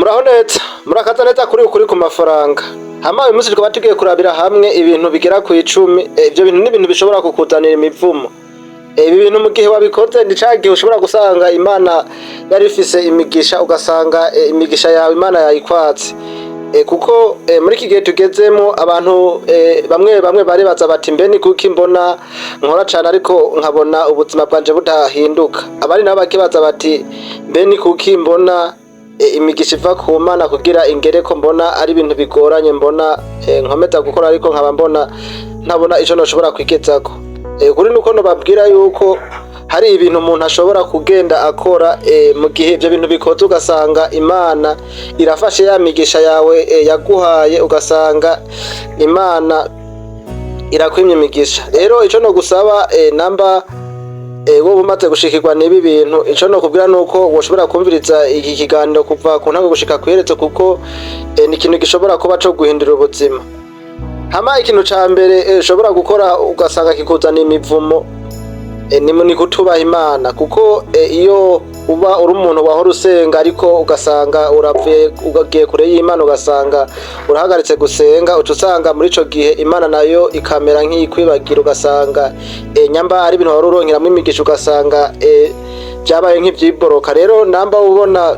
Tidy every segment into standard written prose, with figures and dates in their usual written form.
Muraho neza, murakaza neza kuri Ukuri ku Mafaranga. Hama uyu munsi tukaba tugiye kurabira hamwe ibintu bigera ku 10. Ivyo bintu ni ibintu bishobora kukuzanira imivumo. Ibi bintu mu gihe wabikoze ni ca gihe ushobora gusanga Imana yari ifise imigisha, ugasanga imigisha yawe Imana yayikwatse. Kuko muri iki gihe tugezemo, abantu bamwe bamwe baribaza bati: "Mbe ni kuki mbona nkora cane ariko nkabona ubuzima bwanje budahinduka?" Abandi nabo bakibaza bati: "Mbe ni kuki mbona imigisha iva ku Mana kugira ingere ko mbona ari ibintu bigoranye, mbona nkomeza gukora ariko nkaba mbona ntabona ico noshobora kwigezako?" Kuri nuko nobabwira yuko hari ibintu umuntu ashobora kugenda akora, mu gihe ivyo bintu bikoze ugasanga Imana irafashe ya migisha yawe yaguhaye, ugasanga Imana irakwimye imigisha. Rero ico no gusaba, namba wowe umaze gushikirwa n'ibi bintu, ico no kubwira nuko woshobora kumviriza iki kiganiro kuva ku ntango gushika kw'iherezo, kuko ni ikintu gishobora kuba co guhindura ubuzima. Hama ikintu ca mbere ushobora gukora ugasanga kikuzana imivumo ni kutubaha Imana, kuko iyo uba uri umuntu wahora usenga ariko ugasanga uravuye ugagiye kure y'Imana, ugasanga urahagaritse gusenga, uca usanga muri ico gihe Imana nayo ikamera nk'iyikwibagira, ugasanga nyamba ari ibintu wari uronkeramwo imigisha, ugasanga vyabaye nk'ivyiboroka. Rero namba ubona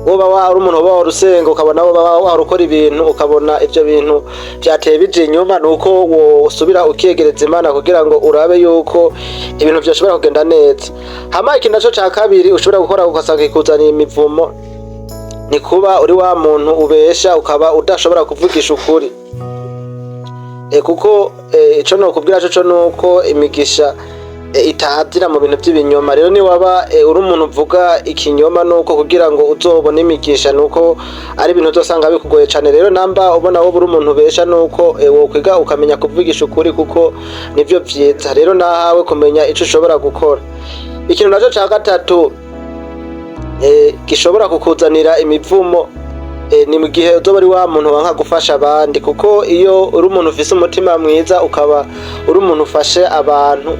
woba wari umuntu woba wari usenga, ukabona woba wari ukora ibintu, ukabona ivyo bintu vyateye bija inyuma, nuko wosubira ukiyegereza Imana kugira ngo urabe yuko ibintu vyoshobora kugenda neza. Hama ikintu naco ca kabiri ushobora gukora ugasanga kikuzanira imivumo ni kuba uri wa muntu ubesha, ukaba udashobora kuvugisha ukuri. Kuko ico nokubwira coco nuko imigisha itazira mu bintu vy'ibinyoma. Rero niwaba uri umuntu uvuga ikinyoma, nuko kugira ngo uzobone imigisha nuko ari ibintu uzosanga bikugoye cane. Rero namba ubona wowe uri umuntu ubesha, nuko wokwiga ukamenya kuvugisha ukuri, kuko nivyo vyiza. Rero nahawe kumenya ico ushobora gukora. Ikintu naco ca gatatu gishobora kukuzanira imivumo ni mu gihe uzoba uri wa muntu wanka gufasha abandi, kuko iyo uri umuntu ufise umutima mwiza, ukaba uri umuntu ufashe abantu,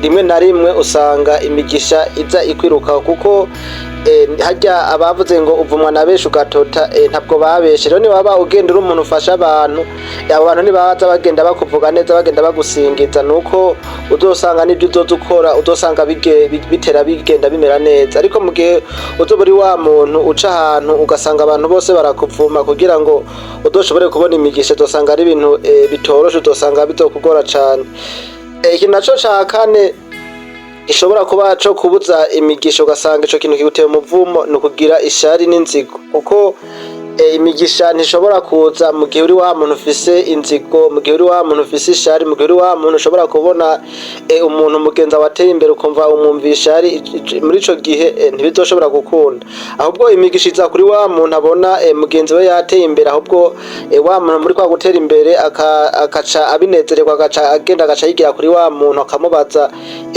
rimwe na rimwe usanga imigisha iza ikwirukaho, kuko harya abavuze ngo uvumwa na benshi ugatota, ntabwo babeshe. Rero niwaba ugenda uri umuntu ufasha abantu, abo bantu nibaza bagenda bakuvuga neza, bagenda bagusingiza, nuko uzosanga n'ibyo uzoza ukora uzosanga bitera bigenda bimera neza. Ariko mu gihe uzoba uri wa muntu uca ahantu ugasanga abantu bose barakuvuma, kugira ngo uzoshobore kubona imigisha uzosanga ari ibintu bitoroshe, uzosanga bizokugora cane. Ikintu naco ca kane gishobora kuba co kubuza imigisha, ugasanga ico kintu kiguteye umuvumo, ni ukugira ishari n'inzigo, kuko imigisha ntishobora kuza mu gihe uri wa muntu ufise inzigo, mu gihe uri wa muntu ufise ishari, mu gihe uri wa muntu ushobora kubona umuntu mugenzi wawe ateye imbere ukumva umwumva ishari. Muri ico gihe ntibizoshobora gukunda. Ahubwo imigisha iza kuri wa muntu abona mugenzi we yateye imbere, ahubwo wa muntu muri kwa gutera imbere akaca abinezererwa, agaca agenda agaca yigira kuri wa muntu, akamubaza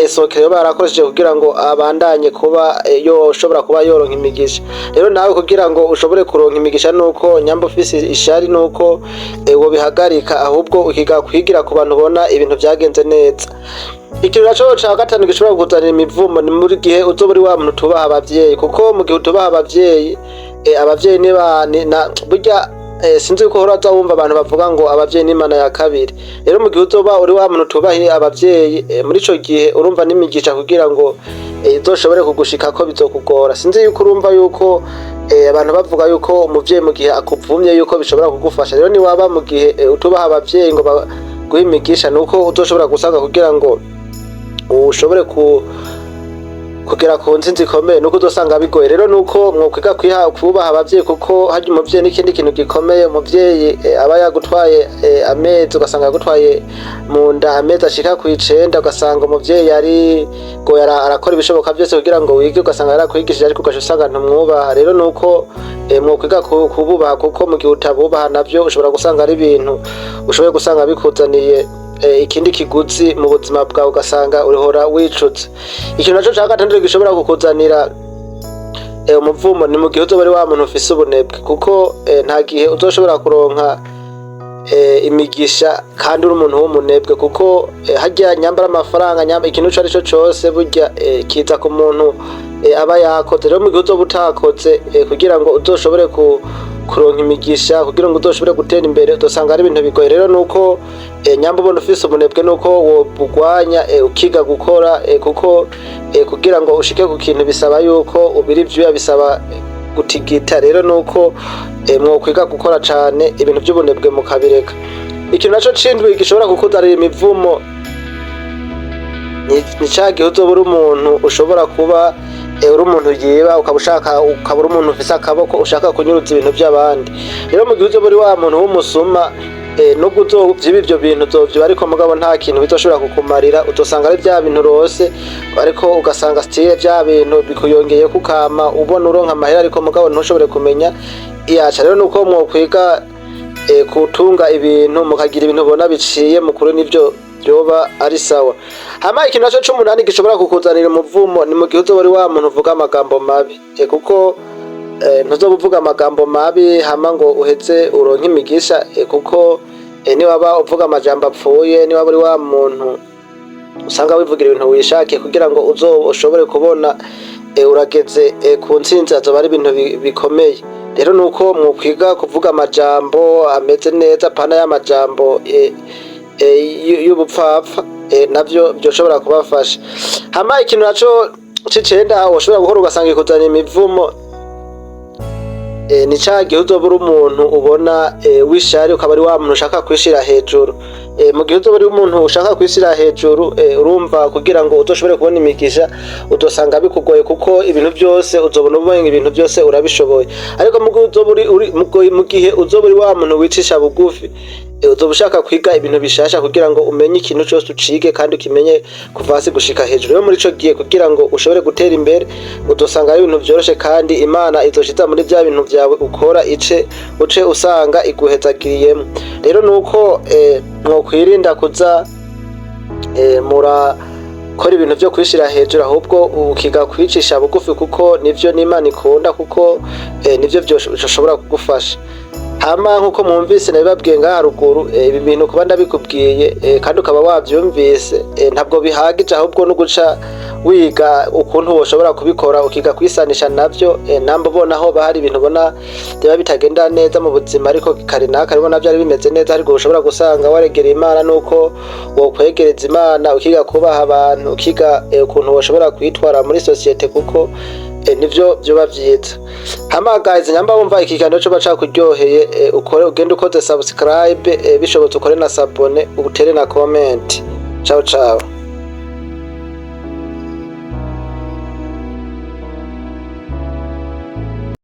secret yoba yarakoresheje kugira ngo abandanye kuba yoshobora kuba yoronka imigisha. Rero nawe kugira ngo ushobore kuronka imigisha, nuko nyamba ufise ishari, nuko wobihagarika, ahubwo ukiga kwigira ku bantu ubona ibintu vyagenze neza. Ikintu naco ca gatanu gishobora kukuzanira imivumo ni muri gihe uzoba uri wa muntu utubaha abavyeyi, kuko mu gihe utubaha abavyeyi, abavyeyi niba ni na burya sinzi ko uhora uza wumva abantu bavuga ngo abavyeyi ni Imana ya kabiri. Rero mu gihe uzoba uri wa muntu utubahiye abavyeyi, muri ico gihe urumva n'imigisha kugira ngo izoshobore kugushikako bizokugora. Sinzi yuko urumva yuko abantu bavuga yuko umuvyeyi mu gihe akuvumye yuko bishobora kugufasha. Rero niwaba mu gihe utubaha abavyeyi ngo baguhe imigisha, nuko uzoshobora gusanga kugira ngo ushobore kugera ku ntsinzi ikomeye nuko uzosanga bigoye. Rero nuko mwokwiga kwiha kubaha abavyeyi, kuko harya umuvyeyi n'ikindi kintu gikomeye. Umuvyeyi aba yagutwaye amezi, ugasanga yagutwaye mu nda amezi ashika ku 9, ugasanga umuvyeyi yari goye, arakora ibishoboka byose kugira ngo wige, ugasanga yarakwigishije, ariko ugaca usanga ntumwubaha. Rero nuko mwokwiga kububaha, kuko mu gihe utabubaha navyo ushobora gusanga ari ibintu ushoboye gusanga bikuzaniye ikindi kiguzi mu buzima bwawe, ugasanga urihora wicuza. Ikintu naco ca gatandatu gishobora kukuzanira umuvumo ni mu gihe uzoba ari wa muntu ufise ubunebwe, kuko nta gihe uzoshobora kuronka Imigisha kandi uri umuntu w'umunebwe, kuko harya nyambara amafaranga, nyamba ikintu ico arico cose, burya kiza ku muntu aba yakoze. Rero mu gihe uzoba utakoze kugira ngo uzoshobore kuronka imigisha, kugira ngo uzoshobore gutera imbere, uzosanga ari ibintu bigoye. Rero nuko nyamba ubona ufise umunebwe, nuko wobugwanya, ukiga gukora, kuko kugira ngo ushike ku kintu bisaba yuko ubira ivyuya, bisaba gutigita. Rero nuko mwokwiga gukora cane, ibintu vy'ubunebwe mukabireka. Ikintu naco c'indwi gishobora kukuzanira imivumo ni ca gihe uzoba uri umuntu ushobora kuba uri umuntu yiba, ukaba ushaka, ukaba uri umuntu ufise akaboko ushaka kunyuruza ibintu vy'abandi. Rero mu gihe uzoba uri wa muntu w'umusuma, nubwo uzovyiba ivyo bintu, uzovyiba, ariko mugabo nta kintu bizoshobora kukumarira. Uzosanga ari vya bintu urose, ariko ugasanga stile vya bintu bikuyongeyeko, ukama ubona uronka amahera, ariko mugabo ntushobore kumenya iyaca. Rero nuko mwokwiga kutunga ibintu, mukagira ibintu ubona biciye mukuru, nivyo vyoba ari sawa. Hama ikintu naco c'umunani gishobora kukuzanira umuvumo ni mu gihe uzoba uri wa muntu uvuga amagambo mabi, kuko ntuzoba uvuga amagambo mabi hama ngo uheze uronke imigisha, kuko niwaba uvuga amajambo apfuye, niwaba uri wa muntu usanga wivugira ibintu wishakiye, kugira ngo uzo ushobore kubona urageze ku ntsinzi, azoba ari ibintu bikomeye. Rero nuko mwokwiga kuvuga amajambo ameze neza, pana y'amajambo y'ubupfapfa, navyo vyoshobora kubafasha. Hama ikintu naco c'icenda woshobora gukora ugasanga ikuzanira imivumo, ni ca gihe uzoba uri umuntu ubona w'ishari, ukaba ari wa muntu ushaka kwishira hejuru. Mu gihe uzoba uri umuntu ushaka kwishira hejuru, urumva kugira ngo uzoshobore kubona imigisha uzosanga bikugoye, kuko ibintu byose uzobona ubenga ibintu byose urabishoboye. Ariko mu gihe uzoba uri mu gihe uzoba uri wa muntu wicisha bugufi, uzoba ushaka kwiga ibintu bishasha kugira ngo umenye ikintu cose, ucige kandi ukimenye kuva hasi gushika hejuru. Rero muri ico gihe, kugira ngo ushobore gutera imbere, uzosanga ari ibintu vyoroshe, kandi Imana izoshiza muri vya bintu vyawe ukora, ice uce usanga iguhezagiriyemwo. Rero nuko mwokwirinda kuza murakora ibintu vyo kwishira hejuru, ahubwo ukiga kwicisha bugufi, kuko nivyo n'Imana ikunda, kuko nivyo vyoshobora kugufasha. Hama nkuko mwumvise nabibabwiye ngaha haruguru, ibi bintu kuba ndabikubwiye kandi ukaba wavyumvise, ntabwo bihagije, ahubwo no guca wiga ukuntu woshobora kubikora, ukiga kwisanisha navyo. Namba ubona aho hari ibintu ubona biba bitagenda neza mu buzima, ariko kare naka ubona vyari bimeze neza, ariko ushobora gusanga waregereye Imana, nuko wokwegereza Imana, ukiga kubaha abantu, ukiga ukuntu woshobora kwitwara muri société, kuko nivyo vyoba vyiza. Hama guys, nyamba wumva iki kiganiro coba cakuryoheye, ukore ugende ukoze subscribe, bishobotse ukore na s'abonner, utere na comment. Ciao ciao.